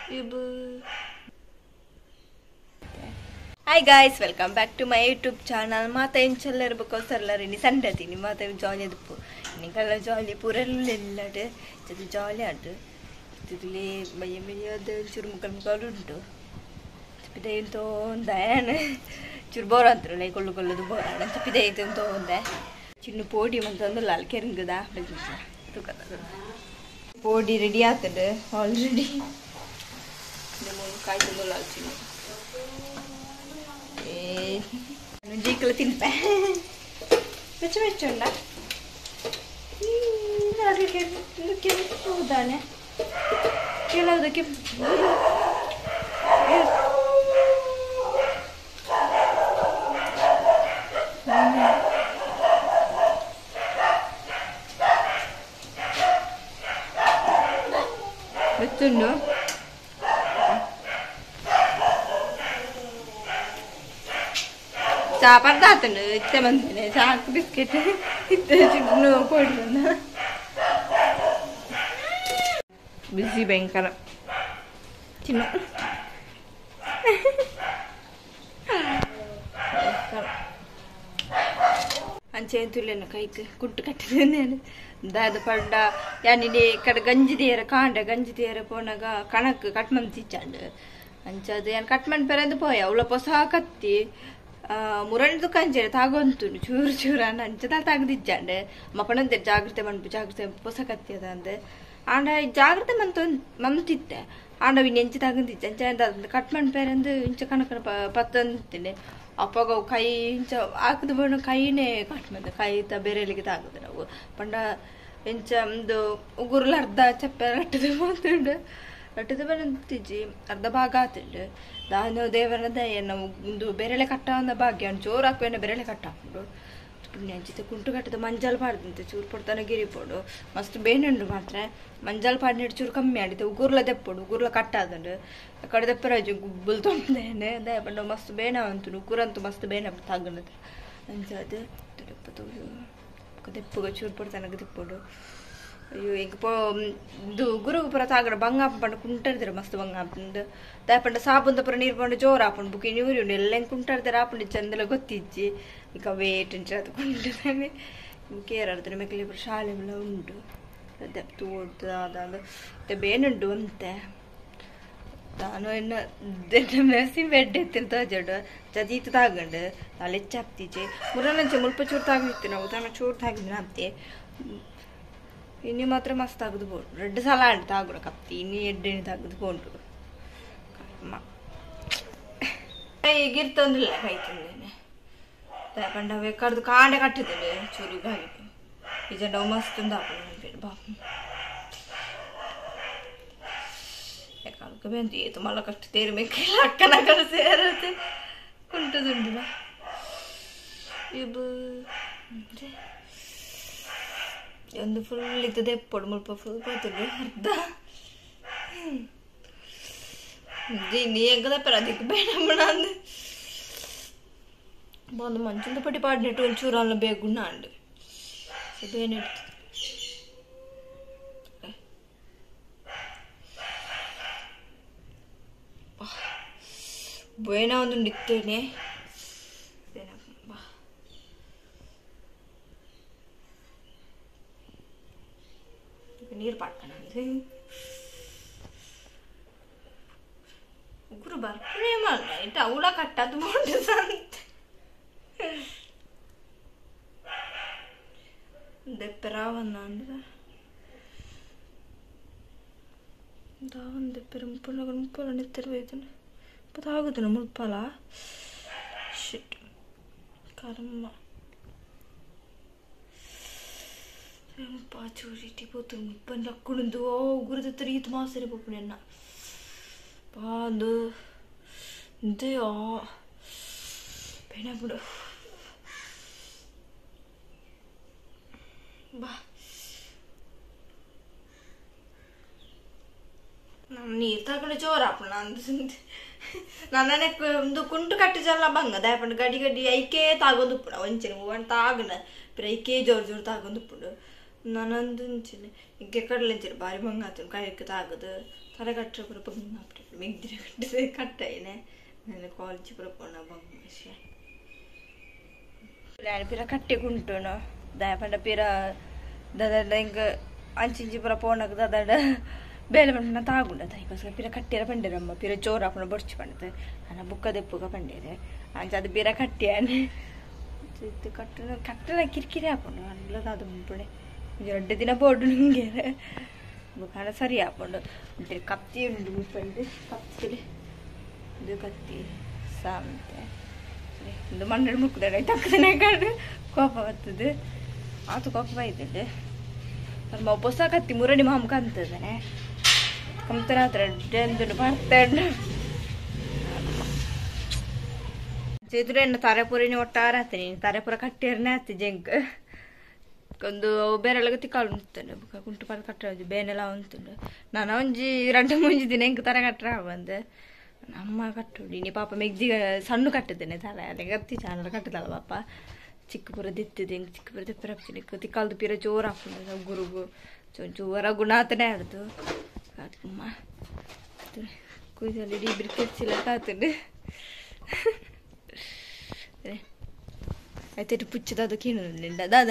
Hi guys, welcome back to my YouTube channel. ಮಾತಾ ಎಂಚೆಲ್ಲರು ಬೊಕ್ಕ ಸರ್ಲರ್ ಇನಿ ಸಂಡೆ ತಿನಿ ಮಾತಾ ಜಾಲಿ ಅದುಪ್ಪು ನಿಕಲ್ಲ ಜಾಲಿ ಪೂರೆಲ್ಲ ಜೊತೆ ಜಾಲಿ ಆಂಡು ತಿರುಲಿ ಮಯ್ಯ ಮಯ್ಯದ ಚೂರು ಮುಕ್ಕಲ್ ಮುಕ್ಕಲು ಉಂಟು ಪಿದೈ ತೋಂದ ಚೂರು ಬೋರ್ ಅಂತಾರಲ್ಲ ಕೊಲ್ಲು ಕೊಲ್ಲದು ಬೋರ್ ಅಂಚ ಪಿದೈ ತೋಂದೆ ಚಿನ್ನ ಪೋಡಿ ಮಂತಂದು ಲಾಲ್ ಕೆರಂಗದ ಪೋಡಿ ರೆಡಿ ಆಗ್ತದೆ ಆಲ್ರೆಡಿ ಕಾಯಿ ತಂದು ಲಾಲ್ ಚಿನ್ನ ಜೀಕಲ ತಿನ್ಪೆ ಮೆಚ್ಚ ಮೆಚ್ಚ ಉಂಡ ಕೆಂಪು ತಾನೆ ಕೆಲವು ಕೆಂಪು ಮೆತ್ತುಂಡು ಚಾ ಪರ್ದಾತಂಡು ಇತ್ತೆ ಬಂದಿನಿ ಚಾಕ್ ಬಿಸ್ಕೆಟ್ ಇತ್ತೆ ಚಿನ್ನ ಕೊಡಿ ಬಂದ ಬಿಸಿ ಭಯಂಕರ ಚಿನ್ನ ಅಂಚೆ ತುಲ್ಲೇನ ಕೈಕ್ ಕುಟ್ಟು ಕಟ್ಟಿದ್ದೇನೆ ದಾದ ಪಂಡ ಯಾನಿಡೆ ಕಡೆ ಗಂಜಿ ತೇರ ಕಾಂಡ ಗಂಜಿ ತೇರ ಪೋನಾಗ ಕಣಕ್ ಕಟ್ಮನ್ ತಿಚ್ಚಾಂಡು ಅಂಚ ಅದು ಯಾನ್ ಕಟ್ಮನ್ ಪೆರಂದು ಪೋಯ ಅವಳ ಪೊಸ ಕತ್ತಿ ಮುರಣಿದು ಕಂಜೆ ತಾಗೊಂತುಂಡು ಚೂರು ಚೂರು ಅಂಡ ಅಂಚದ ತಾಗದಿಚ್ಚಾಂಡೆ ಮಪಣಂತೆ ಜಾಗ್ರತೆ ಮನ್ಪು ಜಾಗ್ರತೆ ಪೊಸ ಕತ್ತಿ ಅದಂದೆ ಆಂಡ ಜಾಗ್ರತೆ ಮಂತ ಮಂತಿತ್ತೆ ಆಂಡ ವಿನ್ ಎಂಚ ತಾಗಂದಿಚ್ಚ ಅಂಚ ಕಟ್ಮನ್ ಪೇರಂದು ಇಂಚ ಕಣಕನ ಪತ್ತಂತಿನಿ ಅಪ್ಪಗ ಕೈ ಇಂಚ ಹಾಕದ ಬಣ್ಣ ಕೈನೇ ಕಟ್ ಮಂದ ಕೈ ತ ಬೇರೆಲಿಗೆ ತಾಗದು ನಾವು ಪಂಡ ಇಂಚ ಒಂದು ಉಗುರುಲ ಅರ್ಧ ಚಪ್ಪೆ ರಟ್ಟದ ಬಂತುಂಡು ರಟ್ಟದ ಬಂತಿಜ್ಜಿ ಅರ್ಧ ಭಾಗ ಆತುಂಡು ದಾನು ದೇವರ ದಯ ಒಂದು ಬೆರಳೆ ಕಟ್ಟ ಅಂದ ಭಾಗ್ಯ ಜೋರು ಹಾಕುವೇನ ಬೆರಳೆ ಕಟ್ಟ ಹಾಕೊಂಡು ಪುಣ್ಯ ಕುಂಟು ಕಟ್ಟದ ಮಂಜಲ್ ಪಾಡ್ದಂತೆ ಚೂರು ಪೊಡ್ತಾನೆ ಗಿರಿ ಪೋಡು ಮಸ್ತ್ ಬೇನುಂಡು ಮಾತ್ರ ಮಂಜಲ್ ಪಾಡಿನ ಚೂರು ಕಮ್ಮಿ ಆಡಿತು ಉಗುರ್ಲ ದೆಪ್ಪೋಡು ಉಗುರ್ಲ ಕಟ್ಟಾದುಂಡು ಕಡೆ ದೆಪ್ಪರಾಜು ಗುಬ್ಬುಲ್ ತೊಂದೇನೆ ದಯ ಪಂಡ ಮಸ್ತ್ ಬೇನ ಅಂತು ಉಗುರಂತೂ ಮಸ್ತ್ ಬೇನ ತಾಗಣದು ಅಂಚ ಅದು ದೆಪ್ಪುಗ ಚೂರು ಪೊಡ್ತಾನಗ ದೆಪ್ಪೋಡು ಅಯ್ಯೋ ಈಗ ಪೋ ಇದು ಉಗುರು ಪೂರ ತಾಗಡ ಬಂಗ ಪಂಡ ಕುಂಟರ್ದಿರ ಮಸ್ತ್ ಬಂಗ ಆಪುಂಡು ದಾಯ ಪಂಡ ಸಾಬುಂದ ಪೂರ ನೀರು ಪಂಡ ಜೋರು ಆಪುಂಡು ಬುಕ್ ನೀರು ಉಂಡು ಎಲ್ಲ ಕುಂಟರ್ದಿರ ಆಪುಂಡು ಚಂದಲ ಗೊತ್ತಿಜ್ಜಿ ಈಗ ವೇಟ್ ಅದು ಕುಂಟದಾನೆ ಕೇರಾಡ್ತಾರೆ ಮೆಕ್ಕಲಿ ಪೂರ ಶಾಲೆ ಎಲ್ಲ ಉಂಟು ತೋಡ್ದು ಅದಾದ ಮತ್ತೆ ಬೇನುಂಡು ಅಂತೆ ತಾನು ಇನ್ನು ಮೆಸಿ ಬೆಡ್ ಎತ್ತಿನ ತೋಜಡು ಚದೀತು ತಾಗಂಡು ತಲೆ ಹೆಚ್ಚಾಗ್ತಿಜೆ ಮುರನಂಚೆ ಮುಲ್ಪ ಚೂರು ತಾಗಿತ್ತು ನಾವು ತಾನು ಚೂರು ತಾಗಿದ್ನ ಅತ್ತೆ ಇನ್ನು ಮಾತ್ರ ಮಸ್ತ್ ಆಗದು ಬೋಂಡು ರೆಡ್ ಸಲ ಉಂಟು ತಾಗುಣ ಕತ್ತಿ ಇನ್ನು ಎಡ್ಡೆಣ್ಣೆ ತಾಗದು ಬೋಂಡು ಕರ್ಮ ಗಿರ್ತೊಂದಿಲ್ಲ ಕೈ ತಿಂದೇನೆ ಪಂಡ ಕಡ್ದು ಕಾಂಡೆ ಕಟ್ಟಿದ್ದೇನೆ ಚೂರು ಗಾಳಿ ಈ ಜನ ಮಸ್ತ್ ಉಂದು ಹಾಕೊಂಡು ಬಾ ಯಾಕೆ ಬೆಂದು ಏತು ಮಲ್ಲ ಕಟ್ಟು ತೇರು ಮೇಕೆಲ್ಲ ಅಕ್ಕನ ಕಡೆ ಸೇರುತ್ತೆ ಕುಂಟದುಂಡು ಇದು ಒಂದು ಫುಲ್ ಇತ್ತು ದೆಪ್ಪೊಡು ಮುಲ್ಪ ಫುಲ್ ಪೋತುಂಡು ಅರ್ಧ ಇನ್ನು ಎಂಕ ದೆಪ್ಪರ ಅದಕ್ಕೆ ಬೇಡ ಅಂದು ಬಂದು ಮಂಚದ ಪಟ್ಟಿ ಪಾಡಿನಟ್ಟು ಒಂಚೂರು ಅಲ್ಲ ಬೇಗುಣ್ಣ ಅಂಡು ಬೇನೆ ಬೇನ ಒಂದು ನಿತ್ತೇನೆ ನೀರು ಪಾಡ್ತಾನೆ ಉಗುರು ಬರ್ಪುನೇ ಮಲ್ಲ ಇಟ್ಟು ಅವಳ ಕಟ್ಟದು ಬೋಂಡು ಸಂತೆ ದೆಪ್ಪರಾವನ್ನ ಅಂದ್ರೆ ದಾವನ್ ದೆಪ್ಪರ ಮುಪ್ಪಲ ಮುಪ್ಪಲ ನೆತ್ತರ ಬೈತಾನೆ ಇಪ್ಪತ್ತಾಗುದಿಲ್ಲ ಮುಲ್ಪಲ ಶಿಟ್ ಕರ್ಮ ಚೂರಿಟಿ ಪೋತು ಮುಪ್ಪನ್ ಲಕ್ಕುಣಂದು ಓ ಉಗುರು ತಿರುಗಿತು ಮಾಸರಿ ಪೋಪುನೆನ್ನ ಬಾಂದು ಇಂತೆಯೋ ಬೇಡ ಬಿಡು ಬಾ ನಾನು ನೀರು ತಗೊಂಡು ಜೋರು ಆಪುಂಡು ನನ್ನನೆ ಒಂದು ಕುಂಟು ಕಟ್ಟಿಜಲ್ಲ ಬಂಗ ದಾಯಪಂಡು ಗಡಿ ಗಡಿ ಐಕೆ ತಾಗೊಂದು ಉಪ್ಪುಣ ಒಂಚಿನ ಹೂವನ್ ತಾಗಣ ಪಿರ ಐಕೆ ಜೋರು ಜೋರು ತಾಗೊಂದು ಉಪ್ಪುಂಡು ನಾನೊಂದು ಇಂಕೆ ಕಡಲೆಂಚಿನ ಬಾರಿ ಬಂಗ ಆತು ಕೈಗೆ ತಾಗದು ತಲೆ ಕಟ್ಟರೆ ಪೂರ ಬಂಗ ಆಪಿಟ್ಟು ಮೆಗ್ದಿರ ಕಟ್ಟಿದೆ ಕಟ್ಟಾಯಿನೆ ನಾನು ಕಾಲೇಜ್ ಪೂರ ಪೋಣ ಬಂಗ ವಿಷಯ ನಾನು ಪಿರ ಕಟ್ಟೆ ಕುಂಟುನು ದಾಯ ಪಂಡ ಪಿರ ದಾದ ಹಿಂಗ ಅಂಚಿಂಚಿ ಪೂರ ಪೋಣಗ ದಾದಾಡ ಬೇಲೆ ಪಂಡ ತಾಗುಂಡ ತಾಯಿಗೋಸ್ಕರ ಪಿರ ಕಟ್ಟಿರ ಪಂಡೇರಮ್ಮ ಪಿರ ಜೋರು ಹಾಕೊಂಡು ಬೊಡ್ಚಿ ಪಂಡದು ನನ್ನ ಬುಕ್ಕ ದೆಪ್ಪುಗ ಪಂಡೇರೆ ಅಂಚ ಅದು ಪಿರ ಕಟ್ಟಿಯಾನೆ ಇದು ಕಟ್ಟನ ಕಟ್ಟಲ ಕಿರಿಕಿರಿ ಹಾಕೊಂಡು ಅಲ್ಲ ಅದು ಮುಂಪುಣೆ ಎರಡು ದಿನ ಬೋರ್ಡು ನಿಮಗೆ ಬುಕ್ಕಾಣ ಸರಿ ಹಾಕೊಂಡು ಕತ್ತಿ ಉಂಟು ಮುಪ್ಪಂಡು ಕತ್ತಿ ಇದು ಕತ್ತಿ ಸಾಮಂತೆ ಸರಿ ಒಂದು ಮಣ್ಣು ಮುಕ್ಕುದಾಡ ತಕ್ಕದನೆ ಕಾಡು ಕೋಪ ಬರ್ತದೆ ಆತು ಕೋಪ ಬೈತದೆ ನಮ್ಮ ಹೊಸ ಕತ್ತಿ ಮುರಡಿ ಮಾಮಕ ಅಂತದಾನೆ ಕಂತನ ಹತ್ರ ಬರ್ತಾಡು ಚೇತುರ ಎನ್ನ ತರೆಪುರಿನಿ ಒಟ್ಟಾರೆ ಆತೀನಿ ತರೆಪುರ ಕಟ್ಟಿರ್ನೆ ಆತಿ ಜಂಕ್ ಒಂದು ಬೇರೆಲ್ಲ ತಿಕ್ಕಾಲು ಉಂಟು ಬುಕ್ಕ ಕುಂಟು ಪಾಲ್ ಕಟ್ಟೆ ಬೇನೆಲ್ಲ ಉಂಟು ನಾನು ಒಂಜಿ ಎರಡು ಮುಂಜಿ ದಿನ ಹೆಂಗೆ ತರೆ ಕಟ್ಟರ ಬಂದೆ ಅಮ್ಮ ಕಟ್ಟುಡಿ ನೀ ಪಾಪ ಮೆಗ್ದಿ ಸಣ್ಣ ಕಟ್ಟಿದ್ದೇನೆ ತಲೆ ಅಲ್ಲಿಗೆ ಕತ್ತಿ ಚಾನಲ್ ಕಟ್ಟದಲ್ಲ ಪಾಪ ಚಿಕ್ಕ ಪುರ ದಿತ್ತಿದೆ ಹೆಂಗೆ ಚಿಕ್ಕ ಪುರ ದಿಪ್ಪರ ತಿಕ್ಕಾಲ್ದು ಪಿರ ಜೋರು ಹಾಕೊಂಡು ಗುರುಗು ಜೋರ ಗುಣಾತನೇ ಆಡ್ದು ಅಮ್ಮ ಕುಯ್ದಲ್ಲಿ ಇಡೀ ಬಿರ್ಕೆಟ್ ಚಿಲಕ ಆತಂಡು ಆಯ್ತು ಪುಚ್ಚದ ಕೀಣು ದಾದ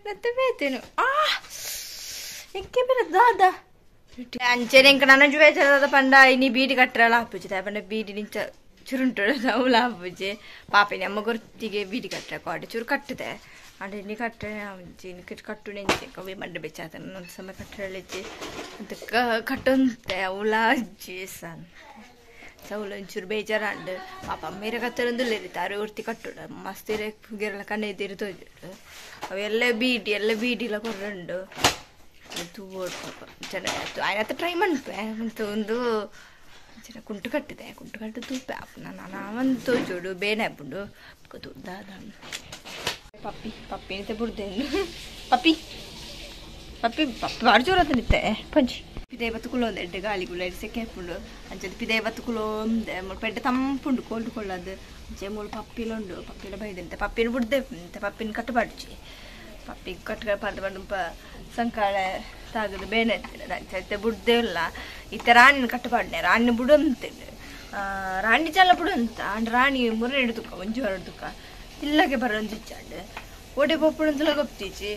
ನತ್ತೆ ಬೇತೇನು ಆ ಎಂಕೆ ಬೇರೆ ದಾದ ಅಂಚೆನೆ ಇಂಕ ನನ್ನ ಬೇಜಾರದ ಪಂಡ ಇನಿ ಬೀಡಿ ಕಟ್ಟರಲ್ಲ ಆಪುಜಿ ಪಂಡ ಬೀಡಿ ನಿಂಚ ಚುರುಂಟು ಅವಳು ಆಪುಜಿ ಪಾಪಿನ ಅಮ್ಮ ಗೊತ್ತಿಗೆ ಬೀಡಿ ಕಟ್ಟರೆ ಕಾಡೆ ಚೂರು ಕಟ್ಟಿದೆ ಅಂಡ್ ಇನಿ ಕಟ್ಟರೆ ಇನಿ ಕಟ್ಟು ನೆಂಚೆ ಕವಿ ಮಂಡೆ ಬೆಚ್ಚಾತ ನನ್ನ ಸಮಯ ಕಟ್ಟರಳಿಚ್ಚಿ ಅಂತ ಕಟ್ಟಂತೆ ಅವಳ ಅಜ್ಜಿ ಸನ್ ಸೌಲ ಒಂಚೂರು ಬೇಜಾರಂಡು ಪಾಪ ಅಮ್ಮೇರ ಕತ್ತರಂದುಲ್ಲೇರಿ ತಾರು ಒರ್ತಿ ಕಟ್ಟುಡ ಮಸ್ತಿರೆ ಗೆರಳ ಕಣ್ಣೆದಿರು ತೋಜುಡು ಅವೆಲ್ಲ ಬೀಡಿ ಎಲ್ಲ ಬೀಡಿಲ ಕೊರ್ರಂಡು ತೂவோಡು ಪಾಪ ಚೆನ್ನಾಗಿ ಆಯ್ತು ಟ್ರೈ ಮನ್ಪೆ ಮತ್ತು ಒಂದು ಚೆನ್ನಾಗಿ ಕುಂಟು ಕಟ್ಟಿದೆ ಕುಂಟು ಕಟ್ಟು ತೂಪೆ ಅಪ್ಪ ನಾನು ಒಂದು ತೋಜೋಡು ಬೇನೆ ಹಾಪುಂಡು ದಾದ ಪಪ್ಪಿ ಪಪ್ಪಿ ನಿತ್ತೆ ಬುಡ್ದೇನು ಪಪ್ಪಿ ಪಪ್ಪಿ ಪಪ್ಪಿ ಬಾರಿ ಜೋರ ನಿತ್ತೆ ಪಂಚಿ ಪಿದೆ ಬತ್ತುಕುಲೊಂದು ಎಡ್ಡೆ ಗಾಳಿ ಗುಲ್ಲ ಸೆಕೆ ಹಾಪುಂಡು ಅಂಚೆ ಪಿದೆ ಬತ್ತುಕುಲೊಂದೆ ಮುಳು ಪೆಡ್ಡೆ ತಂಪುಂಡು ಕೋಲ್ಡ್ ಕೊಳ್ಳದು ಅಂಚೆ ಮುಳು ಪಪ್ಪಿಲುಂಡು ಪಪ್ಪಿಲ ಬೈದಂತೆ ಪಪ್ಪಿನ ಬುಡ್ದೆ ಪಪ್ಪಿನ ಕಟ್ಟುಪಾಡ್ಚಿ ಪಪ್ಪಿ ಕಟ್ಟು ಪಂಡ ಪಂಡ ಸಂಕಾಳೆ ತಾಗದು ಬೇನೆ ಅಂಚೆ ಬುಡ್ದೆ ಇಲ್ಲ ಇತ್ತ ರಾಣಿನ ಕಟ್ಟುಪಾಡ್ನೆ ರಾಣಿ ಬುಡು ಅಂತಿಂಡು ರಾಣಿ ಚಲ್ಲ ಬುಡು ಅಂತ ಅಂಡ್ ರಾಣಿ ಮುರ ಹಿಡ್ದುಕ್ಕ ಒಂಜು ಹೊರಡ್ದುಕ್ಕ ಇಲ್ಲಗೆ ಬರೋಂದು ಇಚ್ಚಾಂಡು ಓಡೆ ಪೊಪ್ಪುಂತಲ ಗೊತ್ತೀಚಿ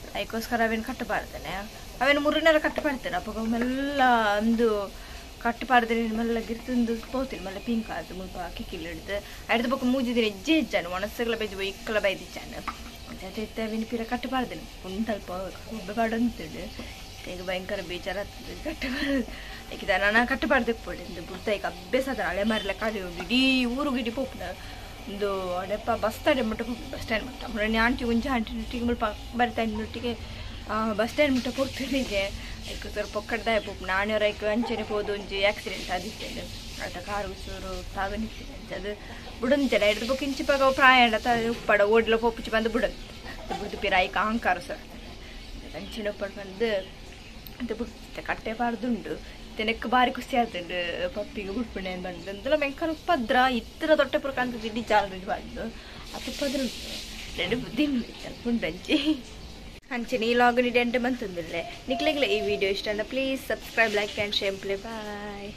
ಅದಕ್ಕೋಸ್ಕರ ಅವೇನು ಕಟ್ಟಬಾರ್ದಾನೆ ಅವೇನು ಮುರುನೆಲ್ಲ ಕಟ್ಟಬಾರ್ತಾನೆ ಅಪ್ಪ ಮೆಲ್ಲ ಒಂದು ಕಟ್ಟಬಾರ್ದ್ರೆ ಮೆಲ್ಲ ಗಿರ್ತಂದು ಪೋತೀನಿ ಮೆಲ್ಲ ಪಿಂಕ್ ಆಯ್ತು ಮುಲ್ಪ ಕಿಕ್ಕಿಲ್ ಹಿಡ್ದು ಅಡ್ದು ಬೊಕ್ಕ ಮೂಜಿದಿನ ಹೆಜ್ಜೆ ಹೆಚ್ಚಾನು ಒಣಸಗಳ ಬೇಜು ಇಕ್ಕಲ ಬೈದಿಚ್ಚಾನು ಜೊತೆ ಅವೇನು ಪಿರ ಕಟ್ಟಬಾರ್ದೇನೆ ಉಂಟಲ್ಪ ಒಬ್ಬೆ ಬಾಡಂತುಂಡು ಈಗ ಭಯಂಕರ ಬೇಜಾರಾಗ್ತದೆ ಕಟ್ಟಬಾರ್ದು ಯಾಕಿದ ನಾನು ಕಟ್ಟಬಾರ್ದು ಪೋಡಿ ಬುಡ್ತ ಈಗ ಅಭ್ಯಾಸ ಅದ ಹಳೆ ಮಾರಲ್ಲ ಕಾಡಿ ಉಂಡು ಇಡೀ ಊರಿಗೆ ಇಡೀ ಪೋಪುನ ಒಂದು ಅಡೆಪ್ಪ ಬಸ್ ಸ್ಟ್ಯಾಂಡ್ ಮುಟ್ಟ ಬಸ್ ಸ್ಟ್ಯಾಂಡ್ ಮುಟ್ಟ ಮೊನ್ನೆ ಆಂಟಿ ಒಂಜಿ ಆಂಟಿ ನೊಟ್ಟಿಗೆ ಮುಲ್ಪ ಬರ್ತಾ ನೊಟ್ಟಿಗೆ ಬಸ್ ಸ್ಟ್ಯಾಂಡ್ ಮುಟ್ಟ ಪೋಗ್ತೇನೆ ಐಕ್ ಸ್ವಲ್ಪ ಪೊಕ್ಕಡ್ದಾಯ ಪೋಪು ನಾಣ್ಯವ್ರ ಐಕ್ ಅಂಚೆನೆ ಪೋದು ಒಂಜಿ ಆಕ್ಸಿಡೆಂಟ್ ಆದಿತ್ತೇನೆ ಆಟ ಕಾರು ಚೂರು ತಾಗ ನಿಂತಿದೆ ಅದು ಬುಡಂತೆಲ್ಲ ಹಿಡ್ದು ಬೊಕ್ಕ ಇಂಚಿಪಾಗ ಪ್ರಾಯ ಉಪ್ಪಡ ಓಡ್ಲ ಪೋಪುಚಿ ಬಂದು ಬುಡಂತೆ ಬುಡ್ದು ಪಿರ ಐಕ್ ಅಹಂಕಾರ ಸರ್ ಅಂಚೆನೆ ಉಪ್ಪಡ ಬಂದು ಅಂತ ಬುಡ್ತೆ ಕಟ್ಟೆ ಬಾರ್ದುಂಡು ತೆನೆಕ್ ಬಾರಿ ಖುಷಿ ಆತುಂಡು ಪಪ್ಪಿಗೆ ಬುಡ್ಪುಣೆ ಬಂದು ಅಂದಲ ಮೆಂಕರ ಉಪ್ಪದ್ರ ಇತ್ತರ ದೊಡ್ಡ ಪುರಕ ಇಡೀ ಜಾಲ ಬಂದು ಅದು ಉಪ್ಪದ್ರ ಉಂಟು ಎರಡು ಬುದ್ಧಿ ಉಂಟಂಚಿ ಅಂಚೆನೆ ಈ ಲಾಗ್ ಡೆಂಟ್ ಬಂತಂದಿಲ್ಲ ನಿಕ್ಲೆಗ್ಲ ಈ ವಿಡಿಯೋ ಇಷ್ಟ ಅಂದ್ರೆ please subscribe, like and share. Bye.